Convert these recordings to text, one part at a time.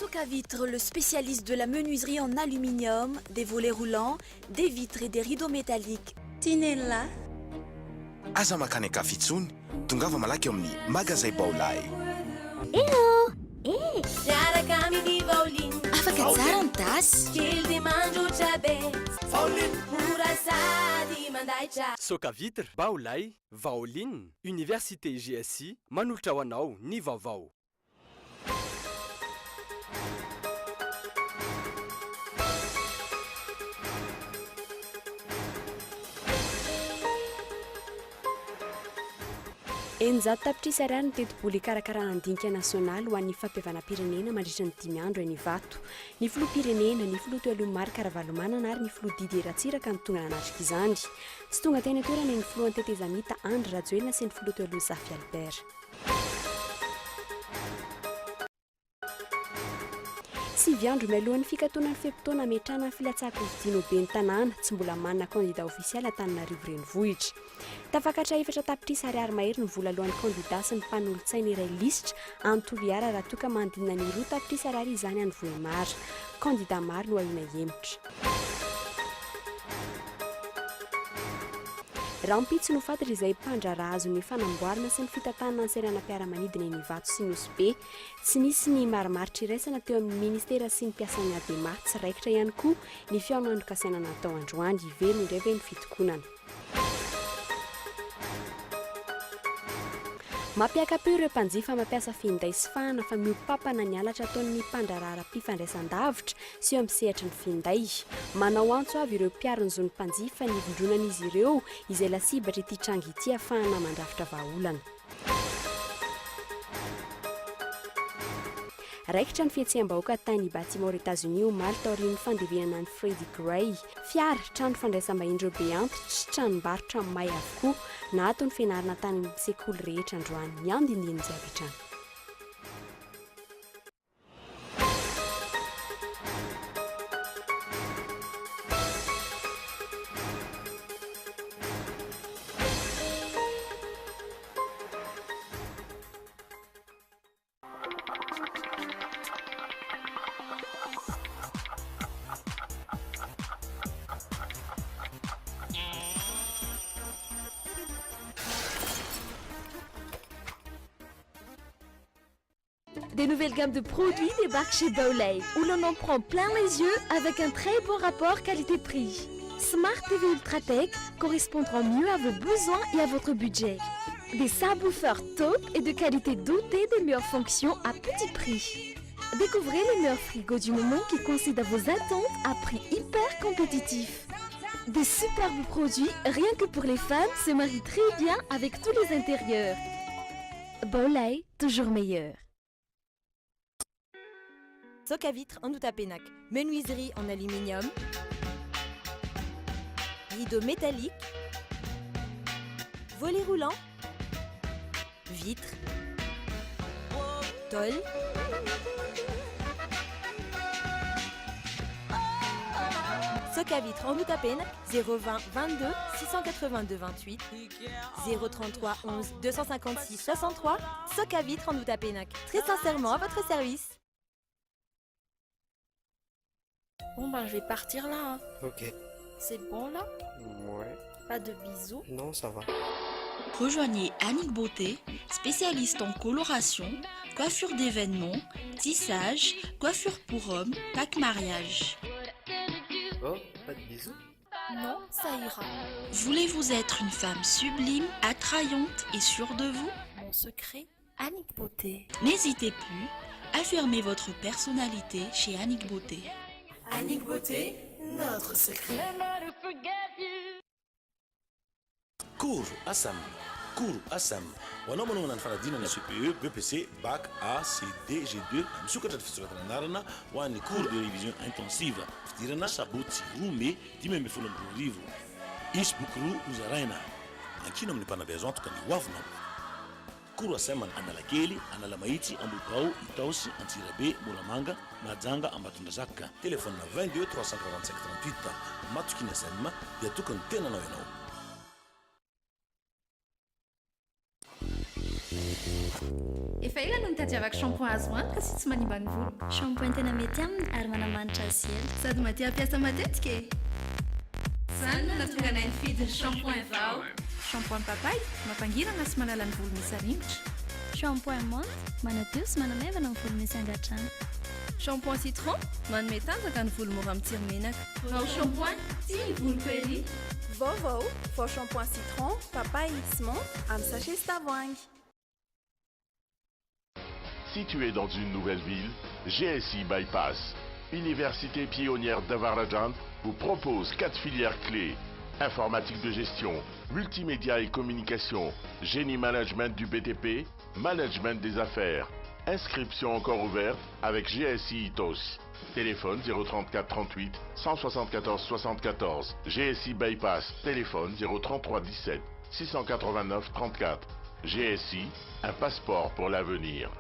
Socavitre, le spécialiste de la menuiserie en aluminium, des volets roulants, des vitres et des rideaux métalliques. Tian'elah. Aza mankany an-kafa intsony, tongava malaky ao amin'ny Magazay Baolai. Hello! Eh! Miaraka amin'ny Vaoline. Afaka tsara ny tasy. Kely dia mandroatra be. Vaoline! Mora sady mandaitra. Socavitre, Baolai, Vaoline, Université GSI, manolotra ho anao ny vaovao. 600 tapitrisa ariary ny tetibola hikarakarana ny dinika nasionaly ho an'ny fampihavanam-pirenena mandritra ny dimy andro eny Ivato. Ny filoham-pirenena, ny filoha teo aloha Marc Ravalomanana ary ny filoha Didier Ratsiraka no tonga nanatrika izany. Tsy tonga teny an-toerana ny filohan'ny tetezamita Andry Rajoelina sy ny filoha teo aloha Zafy Albert. Sivy andro mialohan'ny fikatonan'ny fe-potoana hametrahana ny filatsahan-kofidina ho ben'ny tanàna, tsy mbola manana kandida ofisialy Antananarivo Renivohitra. Tafakatra efatra tapitrisa ariary mahery ny vola aloan'ny kandida sy ny mpanolotsaina iray lisitra any Toliara raha toa ka manodidina ny roa tapitrisa ariary izany any Vohemar. Kandida maro no ahiana hihemotra. Rahampitso no fantatra izay mpandraharaha azon'ny fanamboarana sy ny fitantanana ny seranam-piaramanidina eny Ivato sy Nosy Be. Tsy nisy ny marimaritra iraisana teo amin'ny minisitera sy ny mpiasan'ny Adema. Tsy raikitra ihany koa ny fihaonana nokasaina natao androany. Hiverina indray ve ny fitokonana? Mampiaka-peo ireo mpanjifa mampiasa finday sy fahana fa mihoa-papana ny halatra ataon'ny mpandraharaha ara-pifandraisandavitra sy eo amin'ny sehatry ny finday. Manao antso avo ireo mpiaro ny zon'ny mpanjifa ny ivondronan'izy ireo izay lasibatr'ity tranga ity hahafahana mandrafitra vahaolana. Raikitra ny fihetseham-bahoaka tany Baltimore Etazonia omaly taorian'ny fandevenana an'i Freddie Gray. Fiara, trano fandraisam-bahin'ireo be antitra, tranombarotra may avokoa. Naato ny fianarana tany amin'ny sekoly rehetra androany. Ny andinindininy izay avy hatrany. Des nouvelles gammes de produits débarquent chez Baolay, où l'on en prend plein les yeux avec un très bon rapport qualité-prix. Smart TV Ultratech correspondra mieux à vos besoins et à votre budget. Des subwoofers top et de qualité dotée des meilleures fonctions à petit prix. Découvrez les meilleurs frigos du moment qui coïncident à vos attentes à prix hyper compétitif. Des superbes produits, rien que pour les femmes, se marient très bien avec tous les intérieurs. Baolay, toujours meilleur. Soc à vitre en Outapenac, menuiserie en aluminium, rideau métallique, volet roulant, vitre, tôle. Soc à vitre en Outapenac, 020 22 682 28, 033 11 256 63. Soc à vitre en Outapenac, très sincèrement à votre service. Bon ben je vais partir là hein. Ok. C'est bon là Ouais. Pas de bisous Non, ça va. Rejoignez Annick Beauté, spécialiste en coloration, coiffure d'événements, tissage, coiffure pour hommes, pack mariage. Oh, pas de bisous Non, ça ira. Voulez-vous être une femme sublime, attrayante et sûre de vous Mon secret, Annick Beauté. N'hésitez plus, affirmez votre personnalité chez Annick Beauté. Annick Beauté, notre secret. Cours Assam Cours Assam ho anao manomana ny fanadinana CPE, BEPC, Bac A, C, D, G2 misokatra ny fisoratana anarana ho an'ny cours de révision intensive fidirana sabotsy roa mey 2015 hisy boky roa hozaraina ankino amin'ny mpanabe azo antoka ny hoavinao Cours Assam Analakely, Analamahitsy, Ambohibao, Itaosy, Antsirabe, Moramanga, Mahajanga, Ambatondrazaka. Téléphone 22 345 38 Matoky ny Assam dia tokony tenanao ianao. Efa ela no nitadiavako shampoing azo antoka sy tsy manimba ny voloko. Shampoing tena mety aminy ary manamanitra azy ela. Sady maty hampiasa matetika e! Izany no nahatonga anay nifidy ny shampoing vao. Shampoing papay, mampangirana sy manala ny volo misy haringotra. Shampoing menthe, manadio sy manamaivana ny volo misy angadrano. Shampoing citron, manome tanjaka ny volo mora mitsiry menaka. Vao shampoing, tia ny voloko ery! Vaovao, vao shampoing citron, papay sy menthe amin'ny sachet sy tavoahangy. Situé dans une nouvelle ville, GSI Bypass, université pionnière d'Avaradrano, vous propose quatre filières clés. Informatique de gestion, multimédia et communication, génie management du BTP, management des affaires. Inscription encore ouverte avec GSI Ithos. Téléphone 034 38 174 74. GSI Bypass. Téléphone 033 17 689 34. GSI, un passeport pour l'avenir.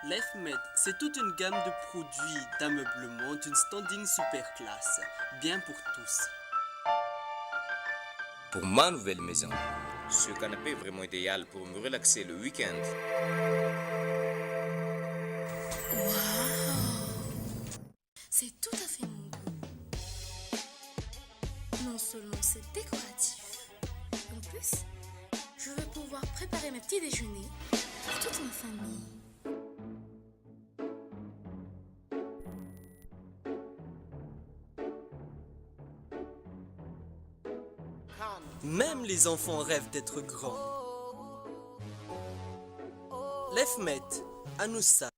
LifeMed, c'est toute une gamme de produits d'ameublement d'une standing super classe, bien pour tous. Pour ma nouvelle maison, ce canapé est vraiment idéal pour me relaxer le week-end. C'est tout à fait mon goût. Non seulement c'est décoratif, en plus, je vais pouvoir préparer mes petits déjeuners pour toute ma famille. Même les enfants rêvent d'être grands. Lefmet, Anoussa.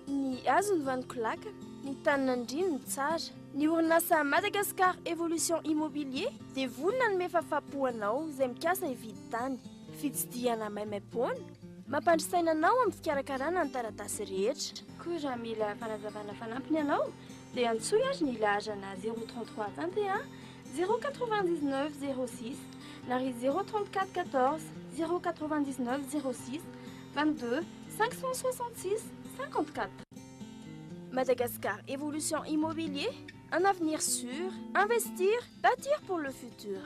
Ny hazo no vanon-kolaka, ny tanin'andriana no tsara. Ny orinasa Madagascar Evolution Immobilier dia vonona hanome fahafahampo anao izay mikasa hividy tany. Fitsidihana maimaimpoana, mampandry saina anao amin'ny fikarakarana ny taratasy rehetra. Koa raha mila fanazavana fanampiny ianao dia antsoy ary ny laharana 033 21 099 06 na ry 034 14 099 06 22 566 54. Madagascar Evolution Immobilier, un avenir sûr, investir, bâtir pour le futur.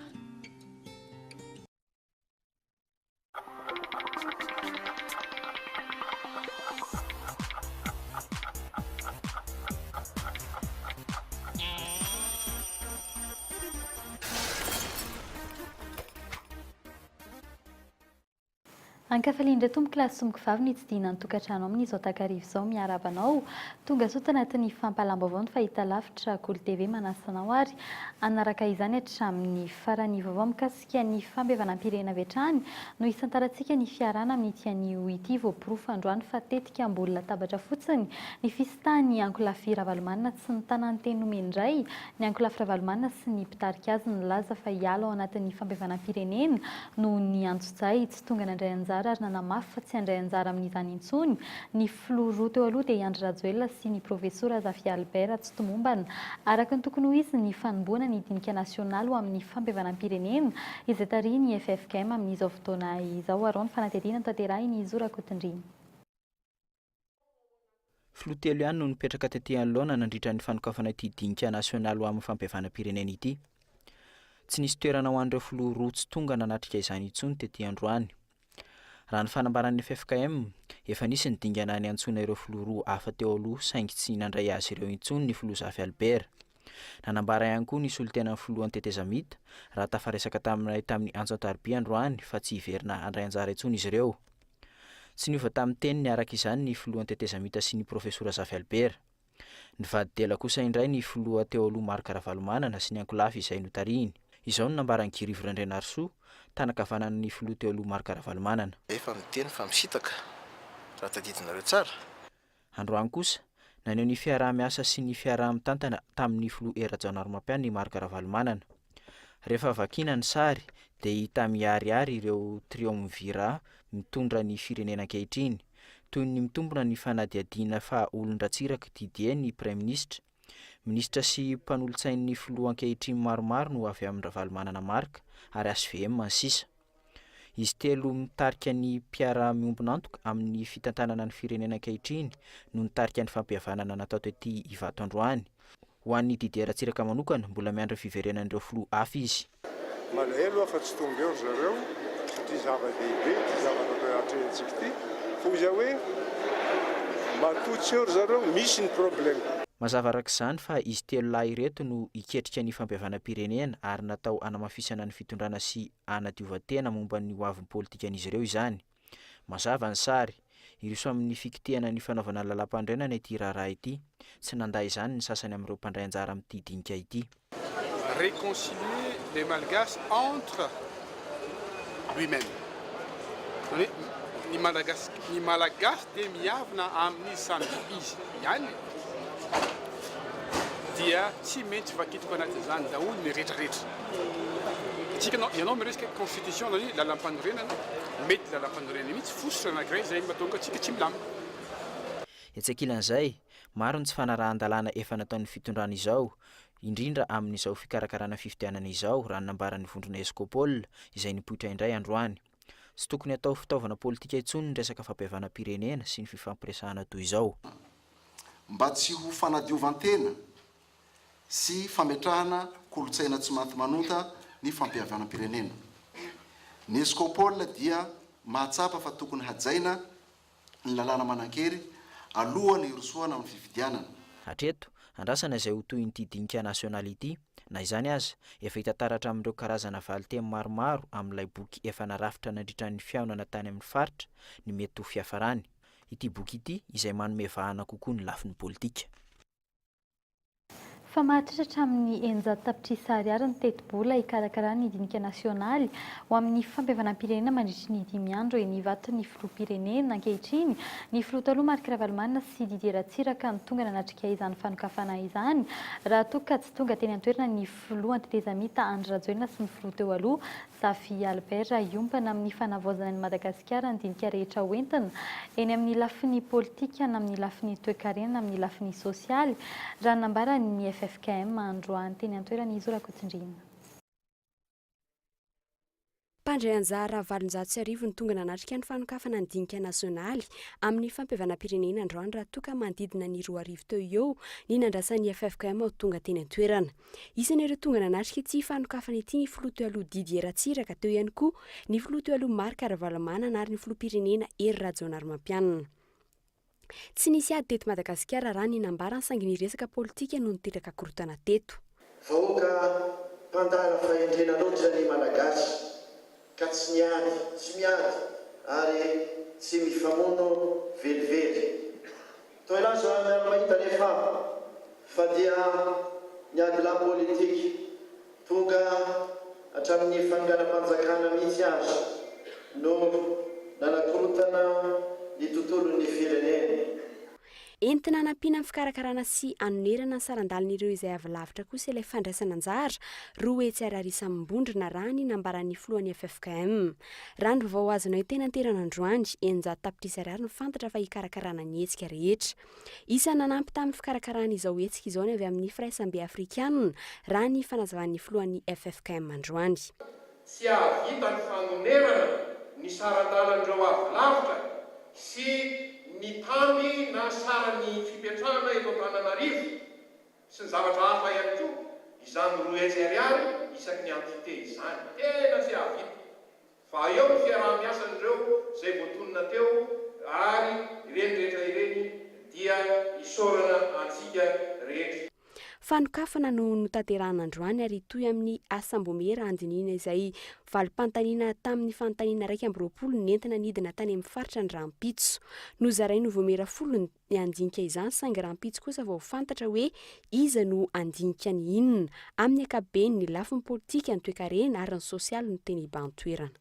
Ankafaliana indray tompoko lahy sy tompoko vavy ny hitsidihina ny tokantrano amin'izao takariva izao. Miarahaba anao. Tonga soa tanatin'ny fampahalam-baovao ny fahitalavitra Kolo TV. Manasa anao ary hanaraka izany hatramin'ny farany. Vaovao mikasika ny fampihavanam-pirenena avy hatrany no hisantarantsika ny fiarahana amin'ity anio ity. Voaporofo androany fa tetika ambony latabatra fotsiny ny fisintahan'ny ankolafy Ravalomanana tsy nitana ny teny nomeny indray ny ankolafy Ravalomanana sy ny mpitarika azy nilaza fa hiala ao anatin'ny fampihavanam-pirenena noho ny antsojay tsy tonga nandray anjara ary nanamafy fa tsy handray anjara amin'izany intsony ny filoha roa teo aloha dia i Andry Rajoelina sy ny Profesora Zafy Albert tsy tomombana araka ny tokony ho izy ny fanombohana ny dinika nasionaly ho amin'ny fampihavanam-pirenena izay tarihin'ny ffkm amin'izao fotoana izao. Arao ny fanadihadiana notanterahin'i Zo Rakotondriana. Filoha telo ihany no nipetraka tety anoloana nandritra ny fanokafana ity dinika nasionaly ho amin'ny fampihavanam-pirenena ity. Tsy nisy toerana ho an'ireo filoha roa tsy tonga nanatrika izany intsony tety androany. Raha ny fanambaran'ny ffkm, efa nisy ny dingana niantsoana ireo filoha roa hafa teo aloha saingy tsy nandray azy ireo intsony ny filoha Zafy Albert. Nanambara ihany koa ny solontenan'ny filohan'ny tetezamita raha tafaresaka taminay tamin'ny antso an-tariby androany fa tsy hiverina handray anjara intsony izy ireo. Tsy niova tamin'ny teniny araka izany ny filohan'ny tetezamita sy ny profesora Zafy Albert. Nivadi-dela kosa indray ny filoha teo aloha Marc Ravalomanana sy ny ankolafy izay notarihiny. Izao no nambaran'i Guy Rivo Randrianarisoa, tanan-kavanan'ny filoha teo aloha Marc Ravalomanana. Efa miteny fa misintaka, raha tadidinareo tsara. Androany kosa, naneho ny fiaraha-miasa sy ny fiaraha-mitantana tamin'ny filoha Hery Rajaonarimampianina i Marc Ravalomanana. Rehefa vakiana ny sary dia hita miharihary ireo triomvirat mitondra ny firenena ankehitriny. Toy ny mitombina ny fanadihadiana fa olon-dRatsiraka Didier ny praiminisitra. Minisitra sy mpanolotsain'ny filoha ankehitriny maromaro no avy amin-dRavalomanana Marc ary HVM ny sisa. Izy telo mitarika ny mpiara-miombon'antoka amin'ny fitantanana ny firenena ankehitriny no nitarika ny fampihavanana natao tety Ivato androany. Ho an'i Didier Ratsiraka manokana, mbola miandry ny fiverenan'ireo filoha hafa izy. Malahelo aho fa tsy tonga eo ry zareo satria zava-dehibe ity zavatra atrehintsika ity. Fa hoy izaho hoe matoa tsy eo ry zareo, misy ny problème. Mazava araka izany fa izy telo lahy ireto no hiketrika ny fampihavanam-pirenena ary natao hanamafisana ny fitondrana sy hanadiovan-tena momba ny hoavin'ny politikan'izy ireo izany. Mazava ny sary. Hiroso amin'ny fikitihana ny fanaovana ny lalàmpanorenana ity raharaha ity. Tsy nandà izany ny sasany amin'ireo mpandray anjara amin'ity dinika ity. Réconcilier les Malgaches entre lui-même. Izany hoe ny Malagasy, ny Malagasy dia miavona amin'ny samy izy ihany dia tsy maintsy vakitiko anatin'izany daholo ny rehetrarehetra. Tsika anao, ianao miresaka constitution zany hoe lalampanorenana, mety lalampanorenana mihitsy fositra anankiray izay mahatonga antsika tsy milamina. Etsy ankilan'izay, maro ny tsy fanarahan-dalàna efa nataon'ny fitondrana izao, indrindra amin'izao fikarakarana fifidianana izao, raha ny nambaran'ny vondrona Escopol, izay nipoitra indray androany. Tsy tokony hatao fitaovana politika intsony ny resaka fampihavanam-pirenena sy ny fifampiresahana toy izao. Mba tsy ho fanadiovan-tena sy fametrahana kolontsaina tsy maty manota ny fampihavanam-pirenena. Ny Escopol dia mahatsapa fa tokony hajaina ny lalàna manan-kery alohan'ny hirosoana amin'ny fifidianana. Hatreto, andrasana izay ho tohin'ity dinika nasionaly ity. Na izany aza, efa hita taratra amin'ireo karazana valinteny maromaro amin'ilay boky efa narafitra nandritra ny fihaonana tany amin'ny faritra ny mety ho fiafarany. Ity boky ity izay manome vahana kokoa ny lafiny politika. Fa mahatratra hatramin'ny 600 tapitrisa ariary ny tetibola hikarakarana ny dinika nasionaly ho amin'ny fampihavanam-pirenena mandritry ny dimy andro eny Ivato ny filoham-pirenena. Ankehitriny, ny filoha taloha Marc Ravalomanana sy Didier Ratsiraka no tonga nanatrika izany fanokafana izany raha toa ka tsy tonga teny an-toerana ny filoha antetezamita Andry Rajoelina sy ny filoha teo aloha Zafy Albert hiompana amin'ny fanavaozana an'i Madagasikara ny dinika rehetra hoentina, eny amin'ny lafiny politika na amin'ny lafiny toekarena na amin'ny lafiny sosialy, raha ny nambaran'ny ffkm androany teny an-toerana i Zo Rakotsindriana. Mpandray anjara 1800 no tonga nanatrika ny fanokafana ny dinika nasionaly amin'ny fampihavanam-pirenena androany raha toa ka manodidina ny 2000 teo ho eo ny nandrasan'ny ffkm ho tonga teny an-toerana. Isan'ireo tonga nanatrika ity fanokafana ity ny filoha teo aloha Didier Ratsiraka, teo ihany koa ny filoha teo aloha Marc Ravalomanana ary ny filoham-pirenena Hery Rajaonarimampianina. Tsy nisy ady teto Madagasikara raha ny nambarany saingy ny resaka politika no niteraka korontana teto. Vahoaka mpandala fahendrena loatra ny Malagasy ka tsy niady, tsy miady ary tsy mifamono velively. Toa hilaza miara-mahita anefa aho fa dia ny adilahy politika tonga hatramin'ny fanonganam-panjakana mihitsy aza no nanakorontana ny tontolon'ny firenena. Entina hanampiana amin'ny fikarakarana sy hanonerana ny saran-dalin'ireo izay avy lavitra kosa ilay fandraisana anjara, 200 ariary isam-bondrona raha ny nambaran'ny filohan'ny ffkm. Raha ny vaovao azonay teny an-toerana androany, 600 tapitrisa ariary no fantatra fa hikarakarana ny hetsika rehetra. Isan'ny nanampy tamin'ny fikarakarana izao hetsika izao ny avy amin'ny Firaisambe Afrikanina, raha ny fanazavan'ny filohan'ny ffkm androany. Tsy hahavita ny fanonerana ny saran-dalan'ireo avy lavitra sy ny tany na saran'ny fipetrahana eto Antananarivo sy ny zavatra hafa ihany koa izany 200 ariary isaky ny entité izany. Tena tsy hahavita. Fa eo ny fiaraha-miasan'ireo izay voatonona teo ary ireny rehetra ireny dia isaorana antsika rehetra. Fanokafana no notanterahana androany ary hitohy amin'ny asam-bomera handinihina izay valim-panontaniana tamin'ny fanontaniana 21 nentina nidina tany amin'ny faritra ny rahampitso. Nozarain'ny voamera folo ny handinika izany saingy rahampitso kosa vao fantatra hoe iza no handinika ny inona. Amin'ny ankapobeny, ny lafiny politika, ny toekarena ary ny sosialy no tena hibahan-toerana.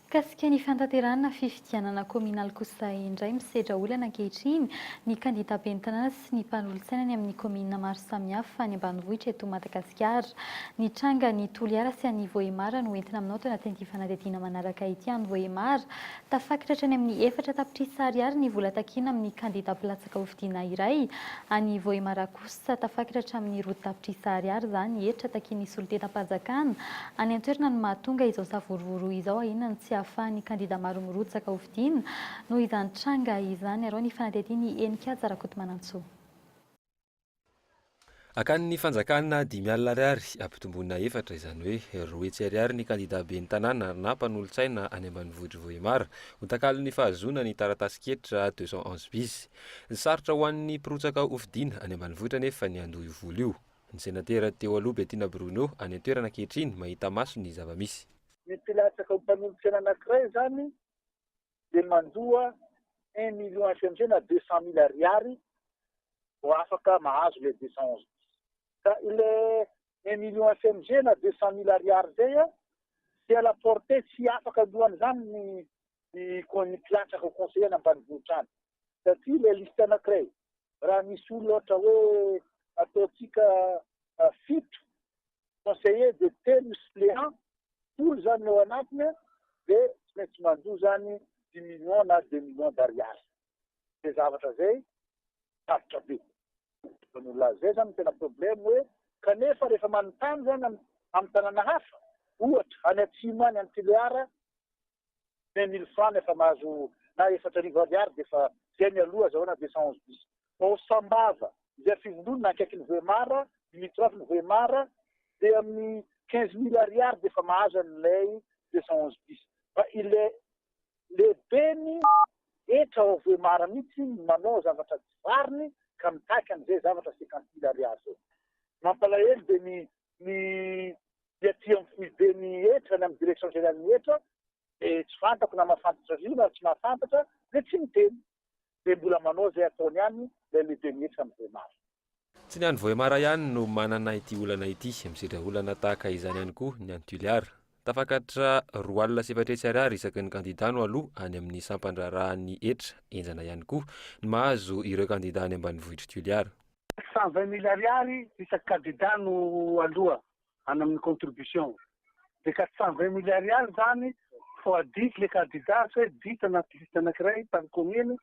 Mikasika ny fanatanterahana fifidianana kaominaly kosa indray, misedra olana ankehitriny ny kandida ben'ny tanàna sy ny mpanolotsaina any amin'ny kaominina maro samihafa any ambanivohitra eto Madagasikara. Ny tranga any Toliara sy any Vohemar no entina aminao ato anatin'ity fanadihadiana manaraka ity. Any Vohemar, tafakatra hatrany amin'ny 4 tapitrisa ariary ny vola takiana amin'ny kandida mpilatsaka hofidiana iray. Any Vohemar kosa, tafakatra hatramin'ny 2 tapitrisa ariary izany hetra takian'ny solontenam-panjakana any an-toerana no mahatonga izao savorovoro izao. Ahiana ny tsy ahafahan'ny kandida maro mirotsaka hofidiana noho izany tranga izany. Arao ny fanadihadian'i Henika Rakotomanantsoa. Akanin'ny fanjakana 50 ariary, ampitomboina efatra, izany hoe 200 ariary ny kandida ben'ny tanàna na mpanolotsaina any ambanivohitr'i Vohemar, ho takalon'ny fahazoana ny taratasin-ketra 211 bis. Sarotra ho an'ny mpirotsaka hofidiana any ambanivohitra anefa ny handoa io vola io. Ny senatera teo aloha Bettina Bruno any an-toerana ankehitriny mahita maso ny zava-misy. Ny mpilatsaka ho mpanolotsaina anankiray izany dia mandoa un million FMG na 200 mille ariary vao afaka mahazo ilay 211 bis. Ka ilay un million FMG na 200 mille ariary izay an, c'est à la portée, tsy afaka handoa an'izany ny ny ny mpilatsaka ho conseiller any ambanivohitra any. Satria ilay liste anankiray, raha misy olona ohatra hoe ataontsika fito conseiller dia telo suppléant, 10 izany ny ao anatiny an, dia tsy maintsy mandoa izany dix millions na deux millions d'ariary. Izay zavatra izay sarotra be. Ny olona zay zany no tena problème hoe kanefa rehefa manontany zany am am tanàna hafa, ohatra any atsimo any any Tulear, 5000 francs efa mahazo na 4000 ariary dia efa zay ny aloha azahoana 211 bis. Fa ao Sambava izay fivondronana akaikin'ny Vohemar, limitrophe ny Vohemar dia amin'ny 15000 ariary dia efa mahazo an'ilay 211 bis. Fa ilay Lehiben'ny hetra ao Vohemar mihitsy no manao zavatra tsy rariny ka mitaky an'izay zavatra cinquante mille ariary zay. Mampalahelo dia ny ny ny aty amin'ny foiben'ny hetra ny amin'ny direction générale ny hetra dia tsy fantako na mahafantatra ry na tsy mahafantatra dia tsy miteny dia mbola manao izay ataony ihany ilay lehiben'ny hetra amin'ny Vohemar. Tsy ny any Vohemar ihany no manana ity olana ity, misedra olana tahaka izany ihany koa ny any Toliara. Tafakatra 420 ariary isaky ny kandida no aloa any amin'ny sampan-draharahan'ny hetra, henjana ihany koa ny mahazo ireo kandida any ambanivohitr'i Toliara. 120 mille ariary isaky kandida no aloa any amin'ny contribution. Dia 420 mille ariary izany fois dix le candidat, ohatra hoe dix anaty liste anankiray par commune,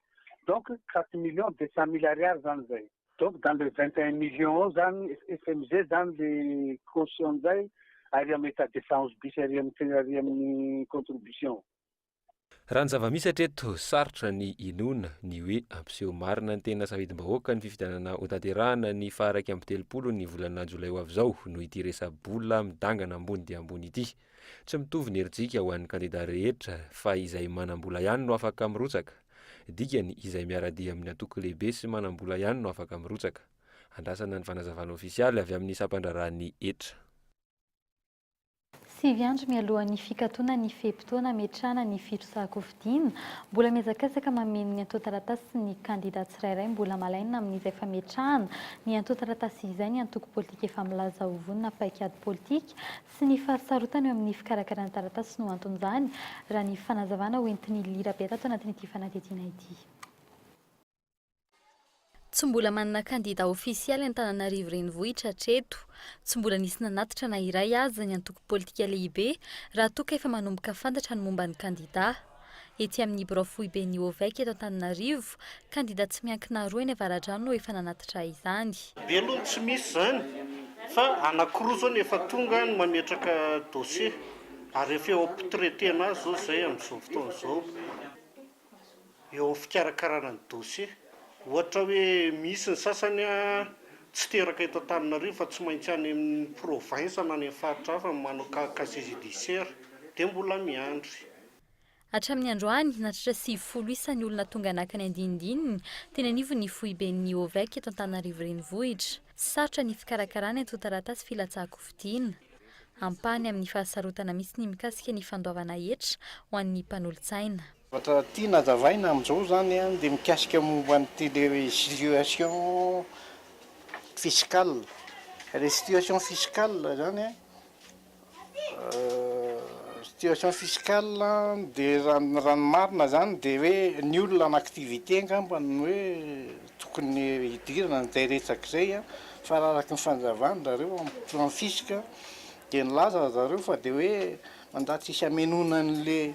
donc quatre millions deux cent mille ariary izany izay. Donc dans le 21 millions ao zany FMG zany le caution zay ary amin'ny état de 111 bis ary amin'ny ary amin'ny contribution. Raha ny zava-misy hatreto, sarotra ny inoana ny hoe hampiseho marina ny tena safidim-bahoaka ny fifidianana hotanterahana ny faha 31 ny volana jolay ho avy izao noho ity resa-bola midangana ambony dia ambony ity. Tsy mitovy ny herijika ho an'ny kandida rehetra fa izay manam-bola ihany no afaka mirotsaka. Dikany, izay miara-dia amin'ny antoko lehibe sy manam-bola ihany no afaka mirotsaka. Andrasana ny fanazavana ofisialy avy amin'ny sampan-draharahan'ny hetra. Sivy andro mialohan'ny fikatonan'ny fe-potoana hametrahana ny firotsahan-kofidina, mbola mihazakazaka mameno ny antontan-taratasy ny kandida tsirairay. Mbola malaina amin'izay fametrahana ny antontan-taratasy izay ny antoko politika efa milaza ho vonona paikady politika sy ny fahasarotana eo amin'ny fikarakarana taratasy no anton'izany, raha ny fanazavana hoentin'i Lira Be tato anatin'ity fanadihadiana ity. Tsy mbola manana kandida ofisialy Antananarivo Renivohitra hatreto. Tsy mbola nisy nanatitra na iray aza ny antoko politika lehibe raha toa ka efa manomboka fantatra ny momba ny kandida. Ety amin'ny birao foiben'ny OVEC eto Antananarivo, kandida tsy miankina roa eny Avaradrano no efa nanatitra izany. Be aloha tsy misy izany fa anankiroa izao no efa tonga ny mametraka dossier ary efa eo am-pitraitena azy izao izay amin'izao fotoana izao. Eo amin'ny fikarakarana ny dossier. Ohatra hoe misy ny sasany tsy teraka eto Antananarivo fa tsy maintsy any amin'ny province na any amin'ny faritra hafa no manao casier judiciaire dia mbola miandry. Hatramin'ny androany, nahatratra 90 isa ny olona tonga naka ny andinindininy teny anivon'ny foiben'ny OVEC eto Antananarivo Renivohitra. Sarotra ny fikarakarana antontan-taratasy filatsahan-kofidina. Ampahany amin'ny fahasarotana misy ny mikasika ny fandoavana hetra ho an'ny mpanolotsaina. Zavatra tiana hazavaina amin'izao izany dia mikasika momba an'ity le situation fiscale. Ilay situation fiscale izany an, situation fiscale dia raha raha ny marina izany dia hoe ny olona en activité angamba no hoe tokony hidirana an'izay resaka izay an, fa raha araka ny fanazavàn-dRareo amin'ny plan fisc dia nilaza zareo fa dia hoe Mandat tsisy hamenoana an'le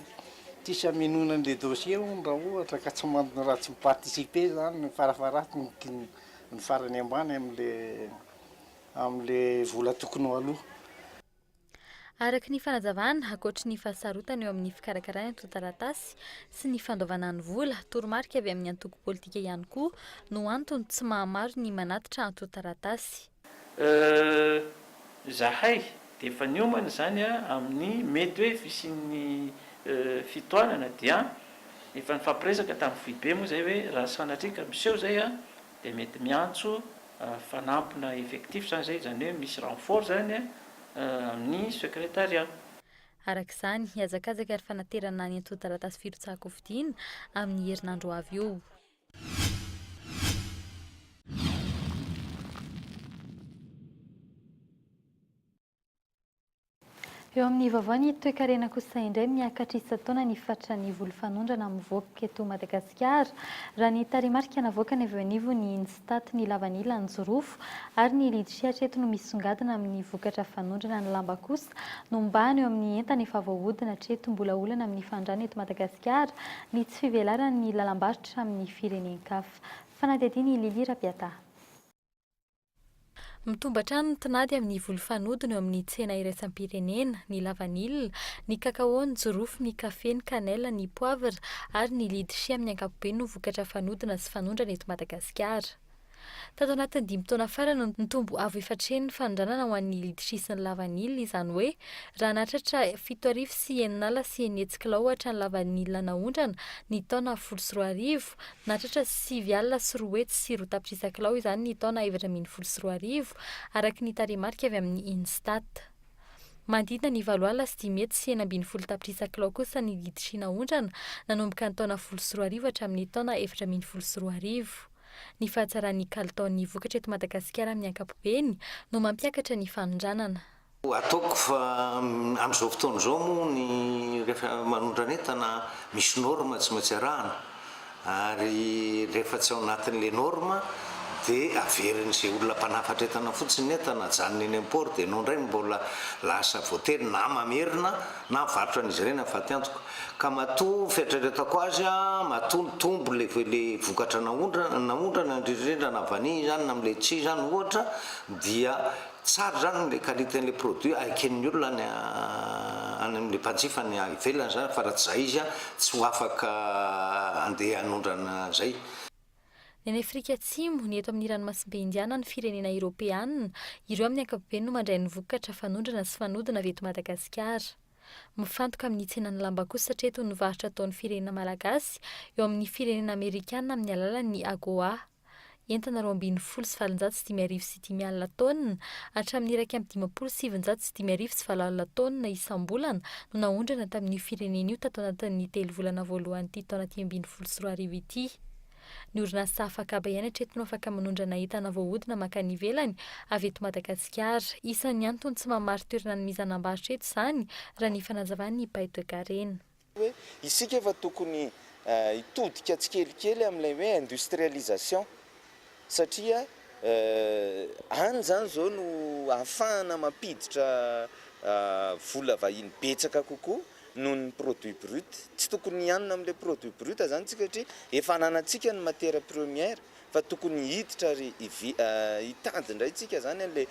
tsisy hamenoana an'le dossier hono raha ohatra ka tsy man raha tsy mi-participer zany ny farafaharatsiny ny farany ambany am'le am'le vola tokony ho aloa. Araka ny fanazavana, ankoatry ny fahasarotana eo amin'ny fikarakarana antontan-taratasy sy ny fandoavana ny vola, toromarika avy amin'ny antoko politika ihany koa no antony tsy mahamaro ny manatitra antontan-taratasy. Zahay dia efa niomana izany amin'ny mety hoe fisian'ny fitohanana dia efa nifampiresaka tamin'ny foibe moa izay hoe raha sanatria ka miseho izay dia mety miantso fanampina effectif izany izay, izany hoe misy renfort izany amin'ny secrétariat. Araka izany, hihazakazaka ary fanaterana ny antontan-taratasy firotsahan-kofidina amin'ny herinandro ho avy io. Eo amin'ny vaovao ny toekarena kosa indray miakatra isan-taona ny fatran'ny voly fanondrana mivoaka eto Madagasikara. Raha ny tarehimarika navoakany avy eo anivon'ny Instat ny lavanila, ny jirofo ary ny litchi hatreto no misongadina amin'ny vokatra fanondrana. Ny lamba kosa no mibahana eo amin'ny entana efa voahodina hatreto. Mbola olana amin'ny fanondrana eto Madagasikara ny tsy fivelaran'ny lalam-barotra amin'ny firenen-kafa. Fanadihadian'i Lily Rabiataha. Mitombo hatrany ny tinady amin'ny voly fanodina eo amin'ny tsena iraisam-pirenena, ny lavanila, ny cacao, ny jirofo, ny kafe, ny cannelle, ny poivre ary ny litchi amin'ny ankapobeny no vokatra fanodina sy fanondrana eto Madagasikara. Tato anatin'ny dimy taona farany no nitombo avo efatr'heny ny fanondranana ho an'ny litchi sy ny lavanila, izany hoe raha nahatratra 6670 kilao ohatra ny lavanila naondrana ny taona 2010, nahatratra 290 tapitrisa kilao izany ny taona 2014, araka ny tarehimarika avy amin'ny Instat. Manodidina ny 516 tapitrisa kilao kosa ny litchi naondrana nanomboka ny taona 2010 hatramin'ny taona 2014. Ny fahatsaran'ny kalitaon'ny vokatra eto Madagasikara amin'ny ankapobeny no mampiakatra ny fanondranana. Ataoko fa amin'izao fotoana izao moa ny rehefa manondrana entana misy norme tsy maintsy arahana ary rehefa tsy ao anatin'ilay norme dia averin'izay olona mpanafatra entana fotsiny ny entana ajanona eny amin'ny port dia ianao indray no mbola lasa voatery na mamerina na mivarotra an'izy ireny amin'ny faty antoka. Ka matoa fieritreretako azy matoa nitombo le le vokatra naondrana naondrana indrindra indrindra na vanille izany na letchi izany ohatra dia tsara izany le qualité an'le produit eken'ny olona any any amin'le mpanjifa any ivelany izany fa raha tsy izay izy tsy ho afaka andeha hanondrana izay. Ny any Afrika Atsimo, ny eto amin'ny Ranomasimbe Indiana, ny firenena Eoropeana, ireo amin'ny ankapobeny no mandray ny vokatra fanondrana sy fanodina avy eto Madagasikara. Mifantoka amin'ny tsenan'ny lamba kosa hatreto ny varotra ataon'ny firenena malagasy eo amin'ny firenena amerikana amin'ny alalan'ny AGOA. Entana 1812 50 taonina hatramin'ny 1951 taonina isam-bolana no naondrana tamin'io firenena io tato anatin'ny telo volana voalohan'ity taona 2015 ity. Ny orinasa afakaba ihany hatreto no afaka manondrana entana voahodina mankany ivelany avy eto Madagasikara. Isan'ny antony tsy maha marin-toerana ny mizanam-barotra eto izany, raha ny fanazavan'ny mpahay toekarena. Hoe isika efa tokony hitodika tsikelikely amin'ilay hoe industrialisation satria any izany izao no ahafahana mampiditra vola vahiny betsaka kokoa noho ny produit brut. Tsy tokony hianina amin'ilay produit brut izany isika satria efa ananantsika ny matière première fa tokony hiditra ary hitady indray isika izany an'ilay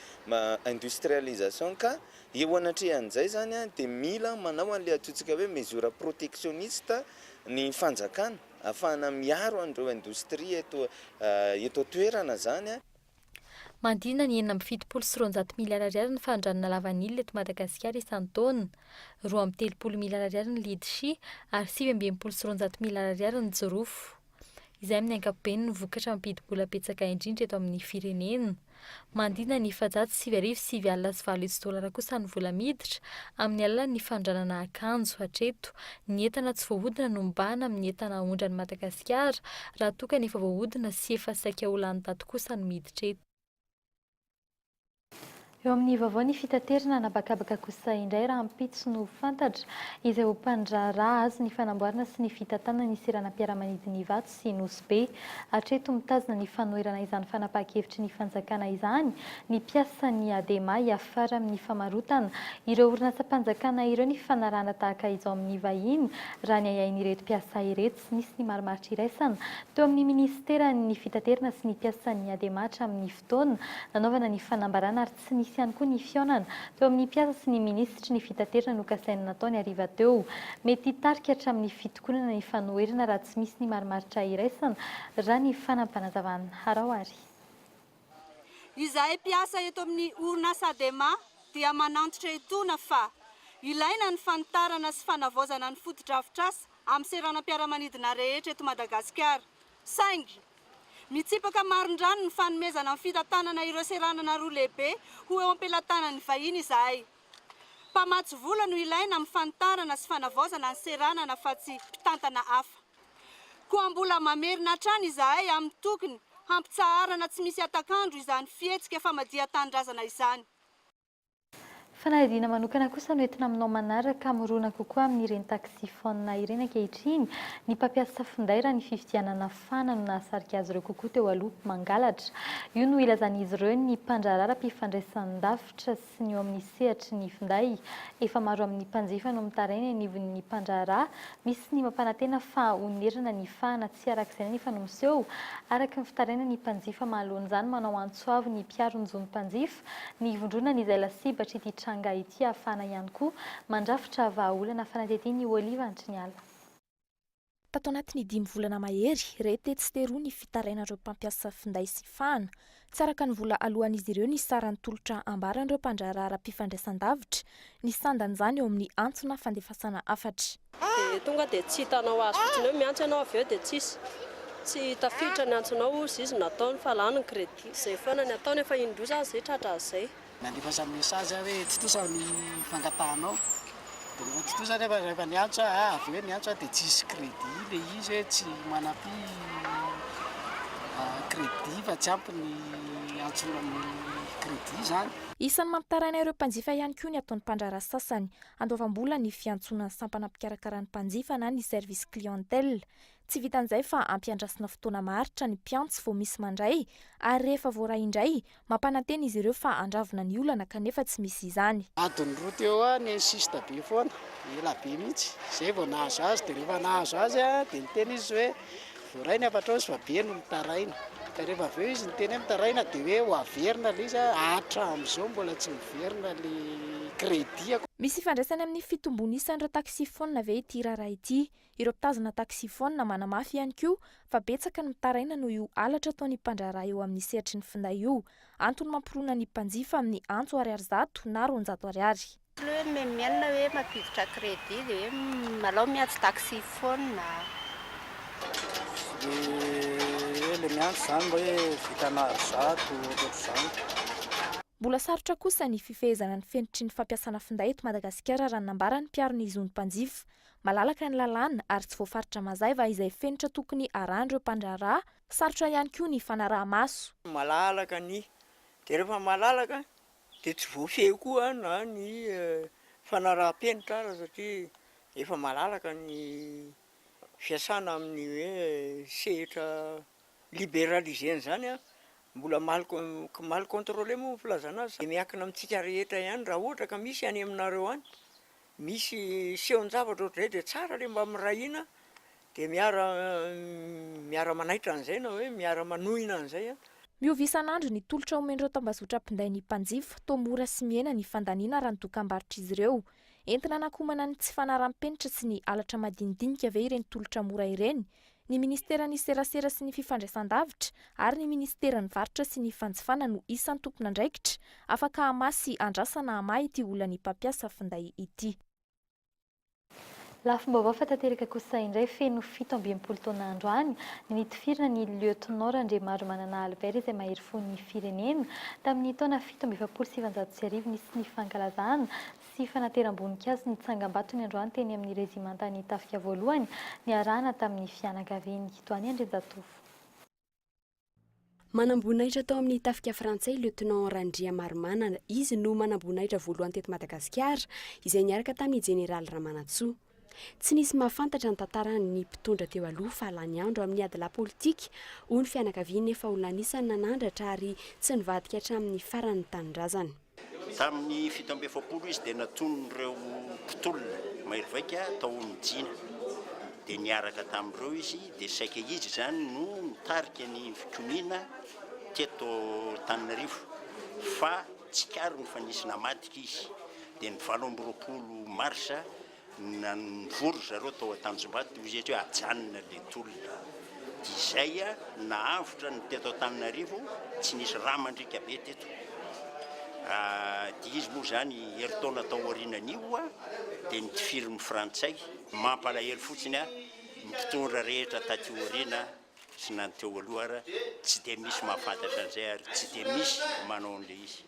industrialisation ka Eo anatrehan'izay izany dia mila manao an'ilay antsointsika hoe mesure protectionniste ny fanjakana ahafahana miaro an'ireo indostria eto eto an-toerana izany. Manodidina ny 276 miliara ariary ny fanondranana lavanila eto Madagasikara isan-taona, 32 miliara ariary ny litchi ary 269 miliara ariary ny jirofo. izay amin'ny ankapobeny no vokatra mampidi-bola betsaka indrindra eto amin'ny firenena. Manodidina ny 809 800 dolara kosa ny vola miditra amin'ny alalan'ny fanondranana akanjo. Hatreto, ny entana tsy voahodina no mibahana amin'ny entana aondran'i Madagasikara, raha toa ka ny efa voahodina sy efa saika ho lany daty kosa no miditra eto. Eo amin'ny vaovao ny fitaterana an'habakabaka kosa indray rahampitso no fantatra izay ho mpandraharaha azo ny fanamboarana sy ny fitantanana ny seranam-piaramanidina Ivato sy Nosy Be. Hatreto mitazona ny fanoherana izany fanapahan-kevitry ny fanjakana izany ny mpiasan'ny Adema hiafara amin'ny famarotana ireo orinasam-panjakana ireo ny fifanarahana tahaka izao amin'ny vahiny raha ny ahiahin'ireto mpiasa ireto. Tsy nisy ny marimaritra iraisana teo amin'ny minisiteran'ny fitaterana sy ny mpiasan'ny Adema hatramin'ny fotoana nanaovana ny fanambarana ary tsy nisy ihany koa ny fihaonana teo amin'ny mpiasa sy ny minisitry ny fitaterana nokasaina natao ny hariva teo. Mety hitarika hatramin'ny fitokonana ny fanoherana raha tsy misy ny marimaritra iraisana, raha ny fanampanazavana. Araho ary. Izahay mpiasa eto amin'ny orinasa Adema dia manantitra etoana fa ilaina ny fanitarana sy fanavaozana ny fotodrafitrasa amin'ny seranam-piaramanidina rehetra eto Madagasikara. Saingy, mitsipaka marindrano ny fanomezana ny fitantanana ireo seranana roa lehibe ho eo am-pelatanan'ny vahiny izahay. Mpamatsy vola no ilaina amin'ny fanitarana sy fanavaozana ny seranana fa tsy mpitantana hafa. Koa mbola mamerina hatrany izahay amin'ny tokony hampitsaharana tsy misy hatak'andro izany fihetsika famadihan-tanindrazana izany. Fanadihadiana manokana kosa no entina aminao manaraka, mirona kokoa amin'ireny taxi-phone ireny ankehitriny ny mpampiasa finday raha ny fividianana fahana no nahasarika azy ireo kokoa teo aloha, mangalatra. Io no ilazan'izy ireo ny mpandraharaha mpifandraisandavitra sy ny eo amin'ny sehatry ny finday. Efa maro amin'ny mpanjifa no mitaraina eny anivon'ny mpandraharaha. Misy ny mampanantena fa honerana ny fahana, tsy araka izay anefa no miseho. Araka ny fitarainan'ny mpanjifa mahaloana izany, manao antso avo ny mpiaro ny zon'ny mpanjifa, ny ivondronana izay lasibatr'ity tranga ity ahafahana ihany koa mandrafitra vahaolana fanadihadian'i Oliva Antriniala. Tato anatin'ny dimy volana mahery, re tetsy sy teroa ny fitarainan'ireo mpampiasa finday sy fahana. Tsy araka ny vola aloan'izy ireo ny saran'ny tolotra ambaran'ireo mpandraharaha ara-pifandraisan-davitra, ny sandan'izany eo amin'ny antso na fandefasana hafatra. Dia tonga dia tsy hitanao azy fotsiny eo, miantso ianao avy eo dia tsisy, tsy tafiditra ny antsonao hozy izy nataony fa lany ny crédit. Izay foana ny ataony, efa indroa za izay tratra an'izay. Nandefasa message aho hoe tontosa ny fangatahanao, dia rehefa tontosa nefa rehefa niantso aho, ah avy eo niantso aho dia tsisy crédit le izy hoe tsy manampy crédit fa tsy ampy ny antso ny crédit zany. Isan'ny mampitaraina ireo mpanjifa ihany koa ny ataon'ny mpandraharaha sasany, andoavam-bola ny fiantsoana ny sampana mpikarakara ny mpanjifa na ny service clientèle. Tsy vitan'izay fa ampiandrasina fotoana maharitra ny mpiantso vao misy mandray ary rehefa voaray indray, mampanantena izy ireo fa handravona ny olana kanefa tsy misy izany. Adiny roa teo aho ni-insiste be foana, ela be mihitsy, izay vao nahazo azy, dia rehefa nahazo azy dia niteny izy hoe voaray ny hafatrao izy fa be no mitaraina, ka rehefa avy eo izy niteny hoe mitaraina dia hoe ho averina ilay izy, hatramin'izao mbola tsy miverina ilay crédit-ko. Misy ifandraisany amin'ny fitombon'isan'ireo taxi-phone ve ity raharaha ity? Ireo mpitazona taxiphone manamafy ihany koa fa betsaka ny mitaraina noho io halatra ataon'ny mpandraharaha eo amin'ny sehatry ny finday io, antony mampirona ny mpanjifa amin'ny antso ariary zato na 200 ariary. Tsy hoe mimenomenona hoe mampiditra crédit dia hoe alao miantso taxiphone. Dia le miantso izany mba hoe vitana 100 ohatrohatr'izany. Mbola sarotra kosa ny fifehezana ny fenitry ny fampiasana finday eto Madagasikara raha ny nambaran'ny mpiaro ny zon'ny mpanjifa. Malalaka ny lalàna ary tsy voafaritra mazaiva izay fenitra tokony arahan'ireo mpandraharaha, sarotra ihany koa ny fanaraha-maso. Malalaka ny, dia rehefa malalaka dia tsy voafehy koa na ny fanaraham-penitra ara satria efa malalaka ny fiasana amin'ny hoe sehatra liberalisena izany an, mbola mal mal contrôlé moa ny filazana azy, dia miankina amintsika rehetra ihany raha ohatra ka misy any aminareo any Misy sehon-javatra ohatr'izay dia tsara le mba miray hina dia miara miara manaitra an'izay na hoe miara manohina an'izay an. Miova isan'andro ny tolotra omen'ireo tambazotra mpinday ny mpanjifa, toa mora sy mihena ny fandaniana raha ny dokambarotr'izy ireo. Entina hanakomana ny tsy fanaram-penitra sy ny halatra madinidinika ve ireny tolotra mora ireny? Ny minisiteran'ny Serasera sy ny fifandraisandavitra ary ny minisiteran'ny Varotra sy ny fanjifana no isan'ny tompon'andraikitra afaka hamaha sy andrasana hamaha ity olan'ny mpampiasa finday ity. Lafim-baovao fa tanteraka kosa indray feno 67 taona androany ny nitifirana ny Lieutenant Randriamaromanana Albert izay mahery fon'ny firenena tamin'ny taona 1947 nisy ny fankalazana sy fanateram-boninkazo ny tsangambatony androany teny amin'ny rezimantan'ny tafika voalohany niarahana tamin'ny fianakaviany. Toany Andrianjatovo. Manamboninahitra tao amin'ny tafika frantsay Lieutenant Randriamaromanana. Izy no manamboninahitra voalohany teto Madagasikara izay niaraka tamin'ny Jeneraly Ramanantsoa. Tsy nisy mahafantatra ny tantarany ny mpitondra teo aloha fa lany andro amin'ny adilahy politika, hoy ny fianakaviany nefa olona anisan'ny nanandratra ary tsy nivadika hatramin'ny farany ny tanindrazany. Tamin'ny 47 izy dia natonin'ireo mpitolona mahery vaika tao Mijina. Dia niaraka tamin'ireo izy, dia saika izy izany no nitarika ny fikomiana teto Antananarivo. Fa tsikariny fa nisy namadika izy. Dia ny 28 marsa nivory ry zareo tao Antanjombato dia hoy izy hoe ajanona ilay tolona. Dia izay nahavotra ny teto Antananarivo, tsy nisy rà mandriaka be teto. Dia izy moa izany herintaona tao aorianan'io dia notifirin'ny frantsay. Mampalahelo fotsiny ny mpitondra rehetra taty aoriana sy na ny teo aloha ara tsy dia misy mahafantatra an'izay ary tsy dia misy manao an'ilay izy.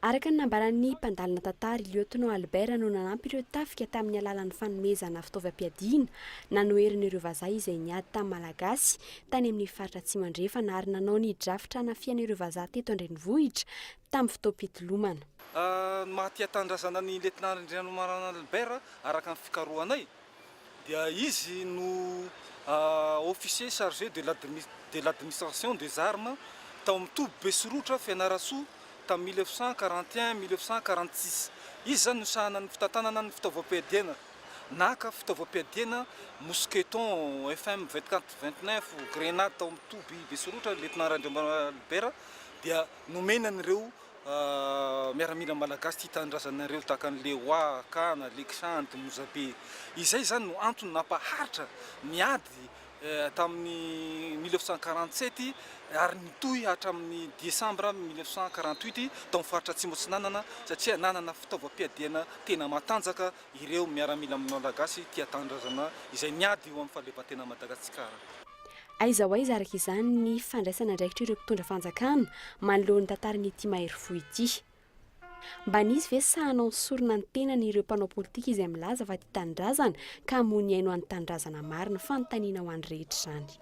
Araka ny nambaran'ny mpandalina tantara, i Lieutenant Albert no nanampy ireo tafika tamin'ny alalan'ny fanomezana fitaovam-piadiana nanoherana ireo vazaha izay niady tamin'ny Malagasy tany amin'ny faritra Atsimo Andrefana ary nanao ny drafitra hanafihana ireo vazaha teto an-drenivohitra tamin'ny fotoam-pitolomana. Ny maha tia tanindrazana ny Lieutenant Randrianomarana Albert araka ny fikarohanay dia izy no officier chargé de de l'administration des armes tao amin'ny toby Besorotra Fianarantsoa tamin'ny 1941, 1946. Izy izany no nisahana ny fitantanana ny fitaovam-piadiana, naka fitaovam-piadiana mousqueton, FM 24, 29, grenade tao amin'ny toby Besorotra, Lieutenant Randriambarana Albert dia nomena an'ireo miaramila malagasy tia tanindrazana ireo tahaka an'i Lewa, Kana, Alexandre, Mozabe. Izay izany no antony nampaharitra ny ady tamin'ny 1947 ary nitohy hatramin'ny desambra 1948 tao amin'ny faritra Atsimo Atsinanana satria nanana fitaovam-piadiana tena matanjaka ireo miaramila malagasy tia tanindrazana izay niady ho amin'ny fahaleovantenan'i Madagasikara. Aiza ho aiza araka izany ny fandraisana andraikitr'ireo mpitondra fanjakana manoloana ny tantaran'ity mahery fo ity? Mba nisy ve sahy hanao ny sorona ny tenany ireo mpanao politika izay milaza fa tia tanindrazana ka hamoy ny ainy ho an'ny tanindrazana marina? Fanontaniana ho an'ny rehetra izany.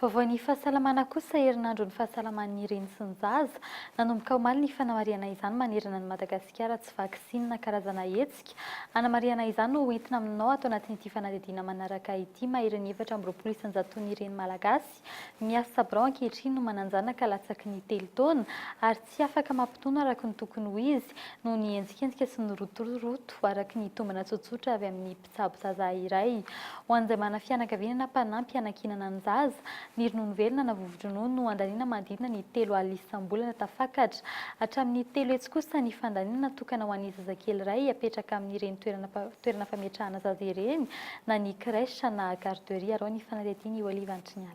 Vaovao ny fahasalamana kosa, herinandron'ny fahasalaman'ny reny sy ny zaza. Nanomboka omaly ny fanamarihana izany manerana an'i Madagasikara tsy vaksiny na karazana hetsika. Hanamarihana izany no hoentina aminao ato anatin'ity fanadihadiana manaraka ity. Maherin'ny 24 isan-jaton'ny reny malagasy miasa birao ankehitriny no manan-janaka latsaky ny telo taona ary tsy afaka mampinono araka ny tokony ho izy noho ny henjikenjika sy ny rotoroto araka ny tombana tsotsotra avy amin'ny mpitsabo zaza iray. Ho an'izay manana fianakaviana na mpanampy hanankinana ny zaza, ny ronono velona na vovo-dronono no andaniana manodidina ny 30 isam-bolana tafakatra. Hatramin'ny 300 kosa ny fandaniana natokana ho an'ny zazakely iray apetraka amin'ireny toerana toerana fametrahana zaza ireny na ny crèche na garderie arao ny fanadihadian'i Olive Antriniala.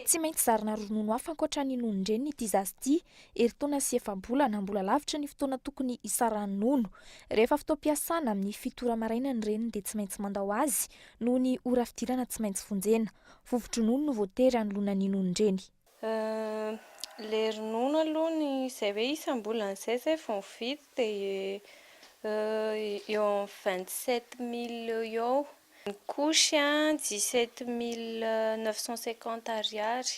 Tsy maintsy zarina ronono hafa ankoatra ny nonon-dreniny ity zaza ity. Herintaona sy efa-bolana, mbola lavitra ny fotoana tokony hisarahany nono. Rehefa fotoam-piasana, amin'ny fito ora maraina ny reniny dia tsy maintsy mandao azy noho ny ora fidirana tsy maintsy vonjena. Vovo-dronono no voatery hanoloana ny nonon-dreny. Le ronono aloha ny izay hoe isam-bolana izay zay vao mividy dia eo amin'ny 27 mille eo eo. Ny couche an 17 950 ariary.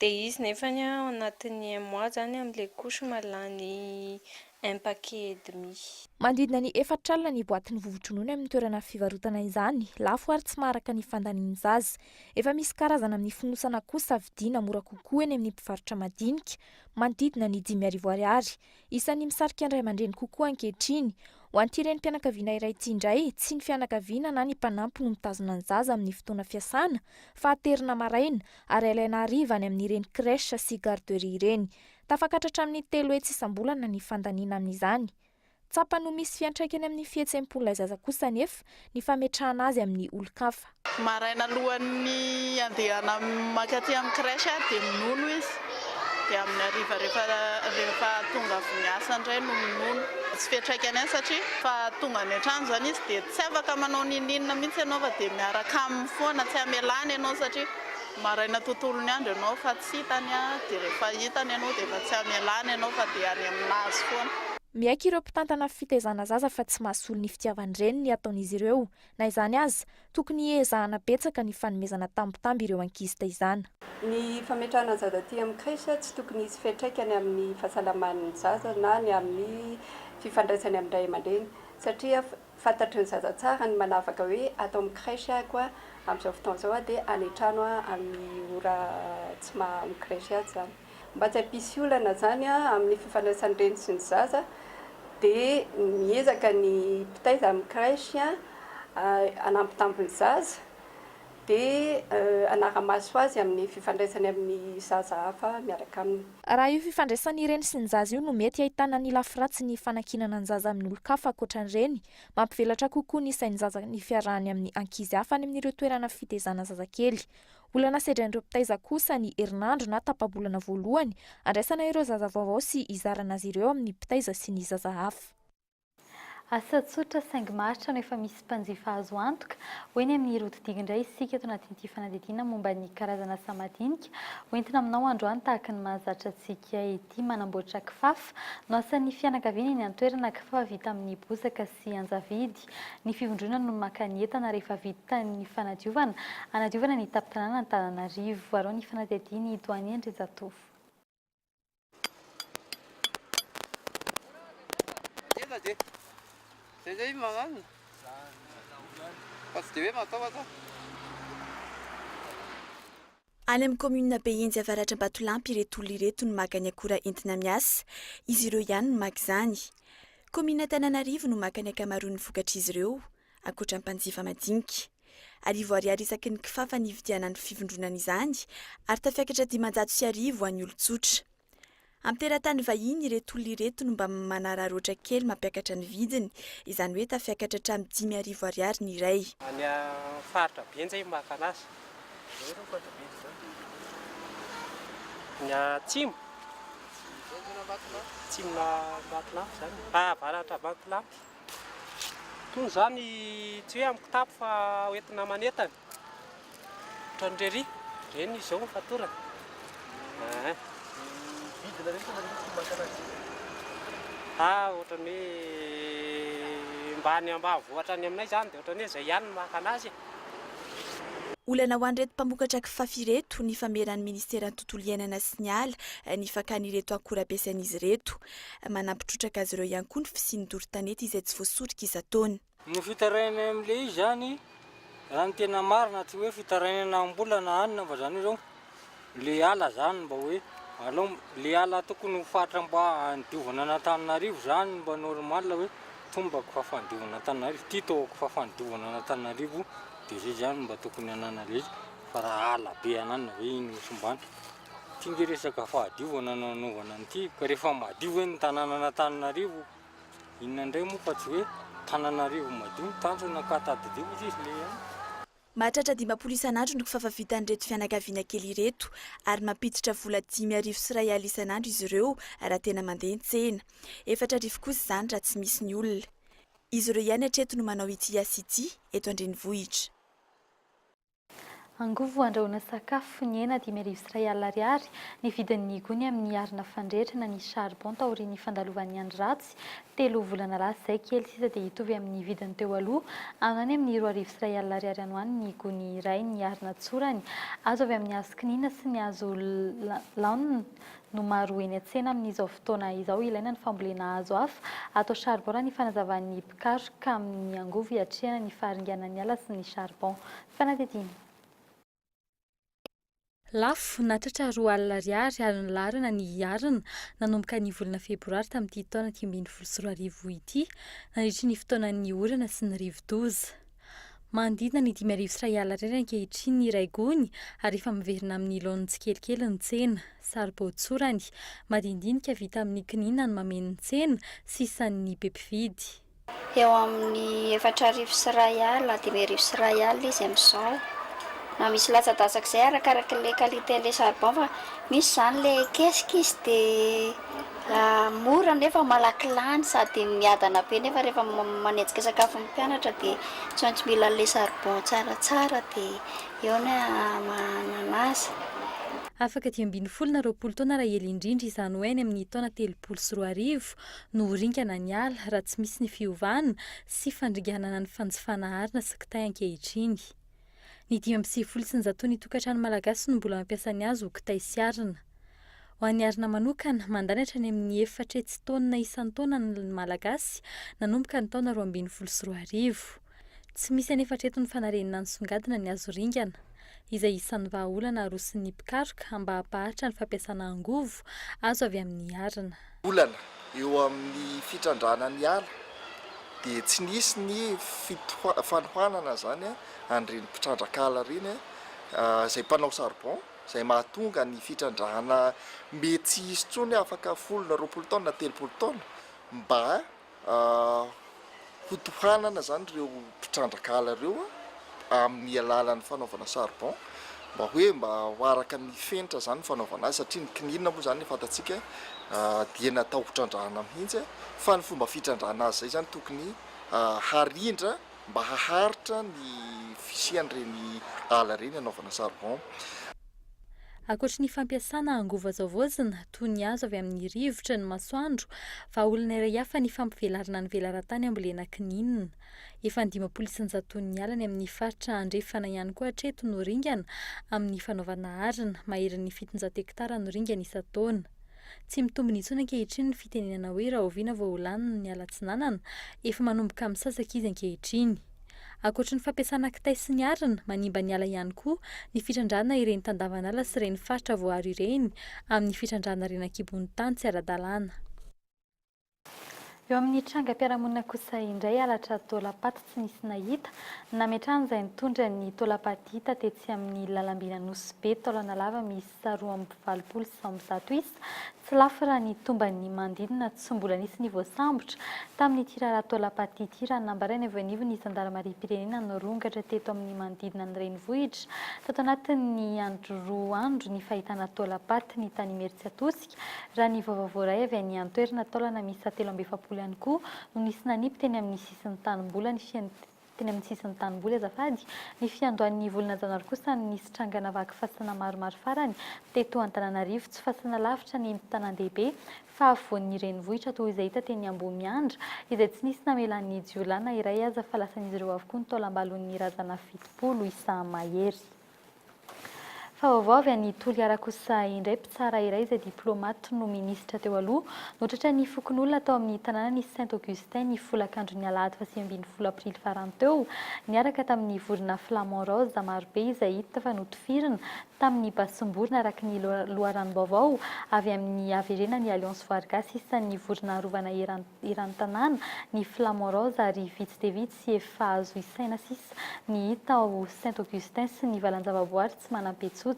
Dia izy nefany ao anatin'ny un mois zany amin'ilay couche mahalany un paquet et demi. Manodidina ny 40 ny boatin'ny vovo-dronono amin'ny toerana fivarotana izany. Lafo ary tsy maharaka ny fandanian'ny zaza. Efa misy karazana amin'ny fonosana kosa vidiana mora kokoa eny amin'ny mpivarotra madinika, manodidina ny 5000 ariary. Isan'ny misarika ny ray aman-dreny kokoa ankehitriny. Ho an'ity renim-pianakaviana iray ity indray, tsy ny fianakaviana na ny mpanampy no mitazona ny zaza amin'ny fotoana fiasana fa aterina maraina ary alaina hariva any amin'ireny crèche sy garderie ireny. Tafakatra hatramin'ny 300 isam-bolana ny fandaniana amin'izany. Tsapany ho misy fiantraikany amin'ny fihetseham-pon'ilay zaza kosa anefa ny fametrahana azy amin'ny olon-kafa. Maraina alohan'ny handehana mankaty amin'ny crèche aho dia minono izy. Dia amin'ny hariva rehefa rehefa tonga avy miasa indray no minono. Tsy fiantraikany ihany satria fa tonga any an-trano izany izy dia tsy afaka manao n'inon'inona mihitsy ianao fa dia miaraka aminy foana, tsy amelany ianao satria Maraina tontolon'ny andro ianao fa tsy hitany dia rehefa hitany ianao dia efa tsy hamelany ianao fa dia any aminazy foana. Miaiky ireo mpitantana fitaizana zaza fa tsy mahasolo ny fitiavan'ny reny ny ataon'izy ireo. Na izany aza, tokony hiezahana betsaka ny fanomezana tambitamby ireo ankizy taizana. Ny fametrahana ny zaza aty amin'ny crèche tsy tokony hisy fiantraikany amin'ny fahasalaman'ny zaza na ny amin'ny fifandraisany amin'ny ray aman-dreny satria Fantatry ny zaza tsara ny manavaka hoe ato amin'ny crèche ako amin'izao fotoana izao aho dia any an-trano aho amin'ny ora tsy maha amin'ny crèche ahy izany. Mba tsy hampisy olana izany amin'ny fifandraisan'ny reny sy ny zaza dia miezaka ny mpitaiza amin'ny crèche hanambitamby ny zaza. dia hanara-maso azy amin'ny fifandraisany amin'ny zaza hafa miaraka aminy. Raha io fifandraisan'ny reny sy ny zaza io no mety ahitana ny lafy ratsy ny fanankinana ny zaza amin'ny olon-kafa ankoatra ny reny, mampivelatra kokoa ny sain'ny zaza ny fiarahany amin'ny ankizy hafa any amin'ireo toerana fitaizana zazakely. Olana sedrain'ireo mpitaiza kosa ny herinandro na tapa-bolana voalohany andraisana ireo zaza vaovao sy hizarana azy ireo amin'ny mpitaiza sy ny zaza hafa. Asa tsotra saingy maharitra no efa misy mpanjifa azo antoka. Ho eny amin'ny route digue indray isika eto anatin'ity fanadihadiana momba ny karazana asa madinika hoentina aminao androany tahaka ny mahazatra antsika ity. Manamboatra kifafa no asan'ny fianakaviana eny an-toerana, kifafa vita amin'ny bozaka sy anjavidy. Ny fivondronana no maka ny entana rehefa vita ny fanadiovana, hanadiovana ny tampon-tanàna Antananarivo. Arao ny fanadihadian'i Doany Andrianjatovo. Any amin'ny kaominina Behenjy Avaratr'Ambatolampy ireto olona ireto no maka ny akora entina miasa. Izy ireo ihany no maka izany. Kaominina Antananarivo no maka ny ankamaroan'ny vokatr'izy ireo, ankoatra ny mpanjifa madinika. Arivo ariary isaky ny kifafa ny hividianan'ny fivondronana izany ary tafiakatra 1500 ho an'ny olon-tsotra. Amin'ny teratany vahiny ireto olona ireto no mba manararaotra kely mampiakatra ny vidiny, izany hoe tafiakatra hatramin'ny 5000 ariary ny iray. Any faritra Benja io maka anazy. Ny atsimo. Atsimon'Ambatolampy izany. Avaratra Ambatolampy. Itony izany tsy hoe amin'ny kitapo fa hoentina aman'entana. Ohatran'irery, ireny izao ny fatorana. Aa. Vidinareo sa nareo tsy maka anazy? Ah, ohatran'ny hoe mba any ambanivohitra any aminay izany dia ohatran'ny hoe izay ihany no maka anazy e. Olana ho an'ireto mpamokatra kifafa ireto ny fameran'ny ministeran'ny tontolo iainana sy ny ala ny fakana ireto akora ampiasain'izy ireto. Manampy trotraka azy ireo ihany koa ny fisian'ny doro tanety izay tsy voasorika isan-taona. Ny fitarainana amin'ilay izy izany, raha ny tena marina tsy hoe fitarainana am-bola na anona fa izany hoe izao, ilay ala izany mba hoe alao ilay ala tokony ho faritra mba handiovana an'Antananarivo izany mba normal hoe tombako fa fandiovana an'Antananarivo, ity taoko fa fandiovana an'Antananarivo dia izay izany mba tokony hanana ilay izy fa raha ala be ananona ve iny ho simbana. Ity nge resaka fahadiovana no anaovana an'ity ka rehefa madio ve ny tanànan'Antananarivo Inona indray moa fa tsy hoe Tananarivo madio ny tanjona ka tadidio izy izy le an. Mahatratra 50 isan'andro ny kifafa vitan'ireto fianakaviana kely ireto ary mampiditra vola 1500 isan'andro izy ireo raha tena mandeha ny tsena. 4000 kosa izany raha tsy misy ny olona. Izy ireo ihany hatreto no manao ity asa ity eto an-drenivohitra. Angovo andrahoana sakafo, nihena 1051 ariary ny vidin'ny gony amin'ny arina fandrehitra na ny charbon taorian'ny fandalovan'ny andro ratsy telo volana lasa izay. Kely sisa dia hitovy amin'ny vidiny teo aloha any ho any amin'ny 1002 ariary any ho any ny gony iray ny arina tsorany. Azo avy amin'ny hazo kinina sy ny hazo laonina no maro eny an-tsena amin'izao fotoana izao. Ilaina ny fambolena hazo hafa atao charbon raha ny fanazavan'ny mpikaroka amin'ny angovo hiatrehana ny faharinganan'ny ala sy ny charbon. Fanadihadiana. Lafo, nahatratra 20 ariary ary nilaharana ny arina nanomboka ny volana febroary tamin'ity taona 2015 ity, nandritry ny fotoanan'ny orana sy ny rivodoza. Manodidina ny 1051 ariary ankehitriny ny iray gony ary efa miverina amin'ny laoniny tsikelikely ny tsena. Saribao tsorany, madinidinika vita amin'ny kinina no mameno ny tsena, sisan'ny be mpividy. Eo amin'ny 1004 alina, 1051 izy amin'izao. Na misy latsadatsaka izay arakaraka ilay qualité an'ilay charbon fa misy izany ilay kesika izy dia mora nefa malaky lany sady miadana be nefa rehefa manenjika sakafon'ny mpianatra dia tsy maintsy mila an'ilay charbon tsaratsara dia eo ny hamahanana azy. Afaka 15 na 20 taona raha ela indrindra, izany hoe any amin'ny taona 2030 no ho ringana ny ala raha tsy misy ny fiovana sy fandringanana ny fanjifana arina sy kitay ankehitriny. Ny 195 ny tokantrano malagasy no mbola mampiasa ny hazo ho kitay sy arina. Ho an'ny arina manokana, mandany hatrany amin'ny 400 taonina isan-taona ny Malagasy nanomboka ny taona 2012. Tsy misy anefa hatreto ny fanarenana nisongadina ny hazo ringana, izay isan'ny vahaolana aroson'ny mpikaroka mba hampaharitra ny fampiasana angovo azo avy amin'ny arina. Olana eo amin'ny fitrandrahana ny ala. dia tsy nisy ny fanohanana izany an'ireny mpitrandraka ala ireny izay mpanao charbon izay mahatonga ny fitrandrahana mety tsy hisy intsony afaka folo na 20 taona na 30 taona mba Hotohanana izany ireo mpitrandraka ala ireo amin'ny alalan'ny fanaovana charbon mba hoe mba ho araka ny fenitra izany ny fanaovana azy satria ny kininina moa izany fantatsika dia natao ho trandrahana mihitsy fa ny fomba fitrandrahana azy izay izany tokony harindra mba haharitra ny fisian'ireny ala ireny hanaovana charbon. Ankoatry ny fampiasana angovo azo havaozina, toy ny azo avy amin'ny rivotra, ny masoandro, vahaolana iray hafa ny fampivelarana ny velaran-tany hambolena kininina. Efa ny 50% ny ala any amin'ny faritra andrefana ihany koa hatreto no ringana amin'ny fanaovana arina, maherin'ny 700 hektara no ringana isan-taona. Tsy mitombina intsony ankehitriny ny fitenenana hoe rahoviana vao ho lany ny ala atsinanana, efa manomboka misasaka izy ankehitriny. Ankoatry ny fampiasana kitay sy ny arina, manimba ny ala ihany koa ny fitrandrahana ireny tandavan'ala sy ireny faritra voaaro ireny amin'ny fitrandrahana harena an-kibon'ny tany tsy ara-dalàna. Eo amin'ny trangam-piarahamonina kosa indray, halatra taolam-paty tsy nisy nahita, nametrahana izay nitondra ny taolam-paty hita tetsy amin'ny lalam-bin'Anosibe taolana lava miisa 182 isa, Tsy lafo raha ny tomban'ny manodidina tsy mbola nisy ny voasambotra tamin'ity raharaha taolam-paty ity raha ny nambaran'ny avy eo anivon'ny zandarimariam-pirenena nirongatra teto amin'ny manodidina ny renivohitra tato anatin'ny andro roa andro ny fahitana taolam-paty ny tany Imerintsiatosika raha ny vaovao voaray avy any an-toerana taolana miisa 43 ihany koa no nisy nanipy teny amin'ny sisin'ny tanimbola ny Teny amin'ny sisin'ny tanimboly azafady, ny fiandohan'ny volana janoary kosa no nisy trangana vaky fasana maromaro farany teto Antananarivo. Tsy fasana lavitra ny tanàn-dehibe fa afovoan'ny renivohitra toa izay hita teny Ambohimiandra, izay tsy nisy namelan'ny jiolahy na iray aza fa lasan'izy ireo avokoa ny taolam-balon'ny razana 70 isa mahery. Fa vaovao avy any Toliara kosa indray, mpitsara iray izay diplaomaty no minisitra teo aloha no tratran'ny fokonolona tao amin'ny tanànan'i Saint Augustin ny folakandron'ny alahady faha-19 aprily farany teo niaraka tamin'ny vorona flamant rose marobe izay hita fa notifirina tamin'ny basim-borona araka ny loharanom-baovao avy amin'ny haverenan'ny Alliance Voary Gasy isan'ny vorona arovana eran'ny tanàna ny flamant rose ary vitsy dia vitsy efa azo isaina sisa ny hita ao Saint Augustin sy ny valan-javaboary tsy manam-petsotsa.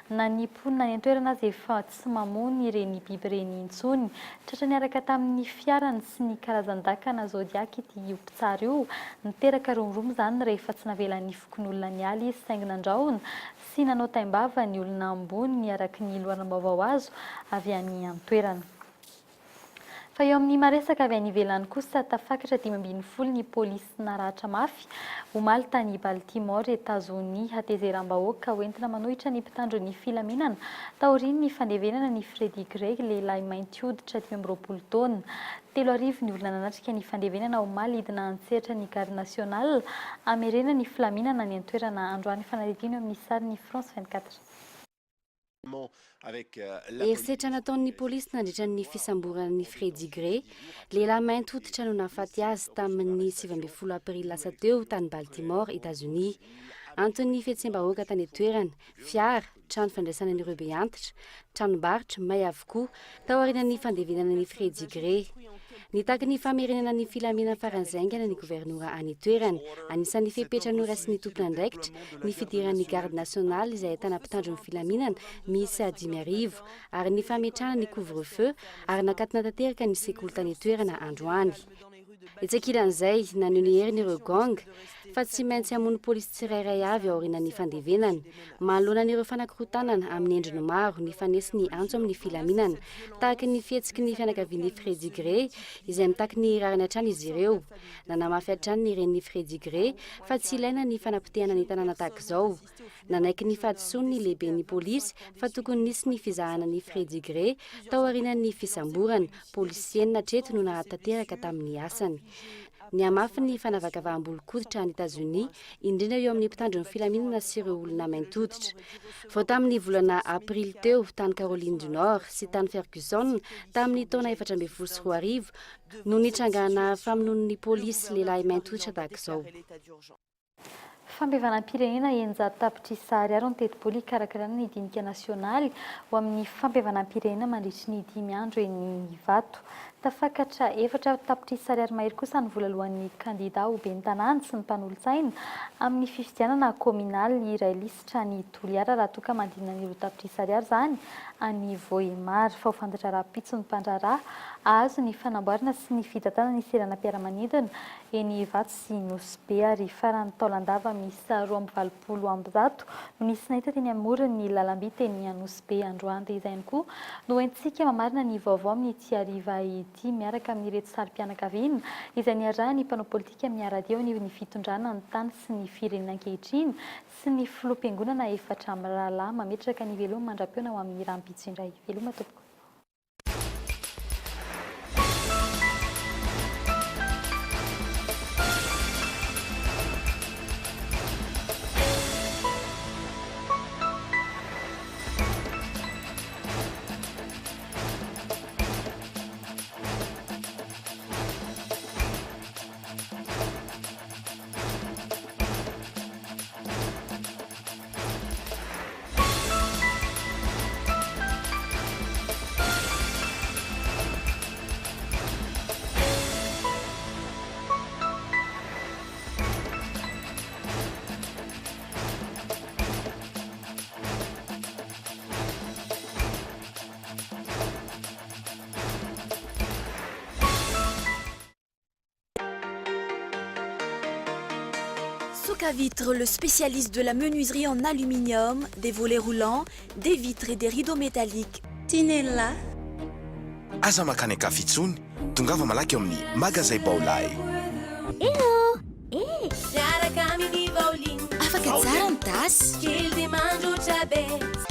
Na ny mponina any an-toerana aza efa tsy mamono ireny biby ireny intsony. Tratra niaraka tamin'ny fiarany sy ny karazan-dakana Zodiac ity io mpitsara io. Niteraka romoromo izany rehefa tsy navelan'ny fokonolona niala izy saingy nandrahona sy nanao taim-bava ny olona ambony araka ny loharanom-baovao azo avy any an-toerana. Fa eo amin'ny maresaka avy any ivelany kosa, tafakatra 15 ny polisy naratra mafy omaly tany Baltimore, Etazonia. Hatezeram-bahoaka hoentina manohitra ny mpitandro ny filaminana taorian'ny fandevenana an'i Freddie Gray, lehilahy mainty hoditra 25 taona. 3000 ny olona nanatrika ny fandevenana omaly hidina an-tsehatra ny Garde nationale hamerena ny filaminana any an-toerana androany. Fanadihadiana eo amin'ny sarin'ny France 24. Herisetra nataon'ny polisy nandritra ny fisamborana an'i Freddie Gray, lehilahy mainty hoditra no nahafaty azy tamin'ny 19 aprily lasa teo tany Baltimore, Etazonia. Anton'ny fihetseham-bahoaka tany an-toerana, fiara, trano fandraisana an'ireo be antitra, tranombarotra, may avokoa, taorian'ny fandevenana an'i Freddie Gray. Nitaky ny famerenana ny filaminana faran'izay haingana ny governora any an-toerana. Anisan'ny fepetra noraisin'ny tompon'andraikitra ny fidiran'ny garde nationale izay ahitana mpitandro ny filaminana miisa 5000 ary ny fametrahana ny couvre-feu ary nakatona tanteraka ny sekoly tany an-toerana androany. Etsy ankilan'izay, naneho ny heriny ireo gang fa tsy maintsy hamono polisy tsirairay avy aorianan'ny fandevenana. Manoloana an'ireo fanakorontanana amin'ny endriny maro nifanesy ny antso amin'ny filaminana, tahaka ny fihetsiky ny fianakavian'i Freddie Gray izay mitaky ny rariny hatrany izy ireo. Nanamafy hatrany ny renin'i Freddie Gray fa tsy ilaina ny fanapotehana ny tanàna tahaka izao. Nanaiky ny fahadisoany ny lehiben'ny polisy fa tokony nisy ny fizahana an'i Freddie Gray taorianan'ny fisamborana. Polisy enina hatreto no nahatanteraka tamin'ny asany. Nihamafy ny fanavakavaham-bolon-koditra any Etazonia, indrindra eo amin'ny mpitandro ny filaminana sy ireo olona mainty hoditra. Vao tamin'ny volana aprily teo, tany Caroline du Nord sy tany Ferguson, tamin'ny taona 2014, no nitrangana famonoan'ny polisy lehilahy mainty hoditra tahaka izao. Fampihavanam-pirenena 600 tapitrisa ariary ny tetibola hikarakarana ny dinika nasionaly ho amin'ny fampihavanam-pirenena mandritry ny dimy andro eny Ivato. Tafakatra efatra tapitrisa ariary mahery kosa ny vola aloan'ny kandida ho ben'ny tanàna sy ny mpanolotsaina amin'ny fifidianana kaominaly iray lisitra any Toliara raha toa ka manodidina ny roa tapitrisa ariary izany any Vohemar. Fa ho fantatra rahampitso ny mpandraharaha hahazo ny fanamboarana sy ny fitantanana ny seranam-piaramanidina eny Ivato sy Nosy Be ary farany taolan-dava miisa 182 no nisy nahita teny amoron'ny lalamby teny Anosibe androany. Dia izay ihany koa no entintsika mamarina ny vaovao amin'ity hariva ity miaraka amin'ireto sarim-pianakaviana izay niarahan'ny mpanao politika miara-dia eo anivon'ny fitondrana ny tany sy ny firenena ankehitriny sy ny filoham-piangonana efatra mirahalahy mametraka ny veloma mandra-pihaona ho amin'ny rahampitso indray. Veloma tompoko. Soka Vitre, le spécialiste de la menuiserie en aluminium, des volets roulants, des vitres et des rideaux métalliques. Tinella. Aza mankany an-kafa intsony, tongava malaky ao amin'ny Magazay Baolai. Eh oh! Eh! Miaraka amin'ny Vaoline. Afaka tsara ny tasy. Kely dia mandroatra be.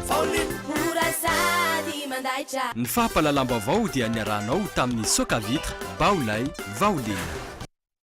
Vaoline. Mora sady mandaitra. Ny fampahalalam-baovao dia niarahanao tamin'ny Soka Vitre, Baolai, Vaoline.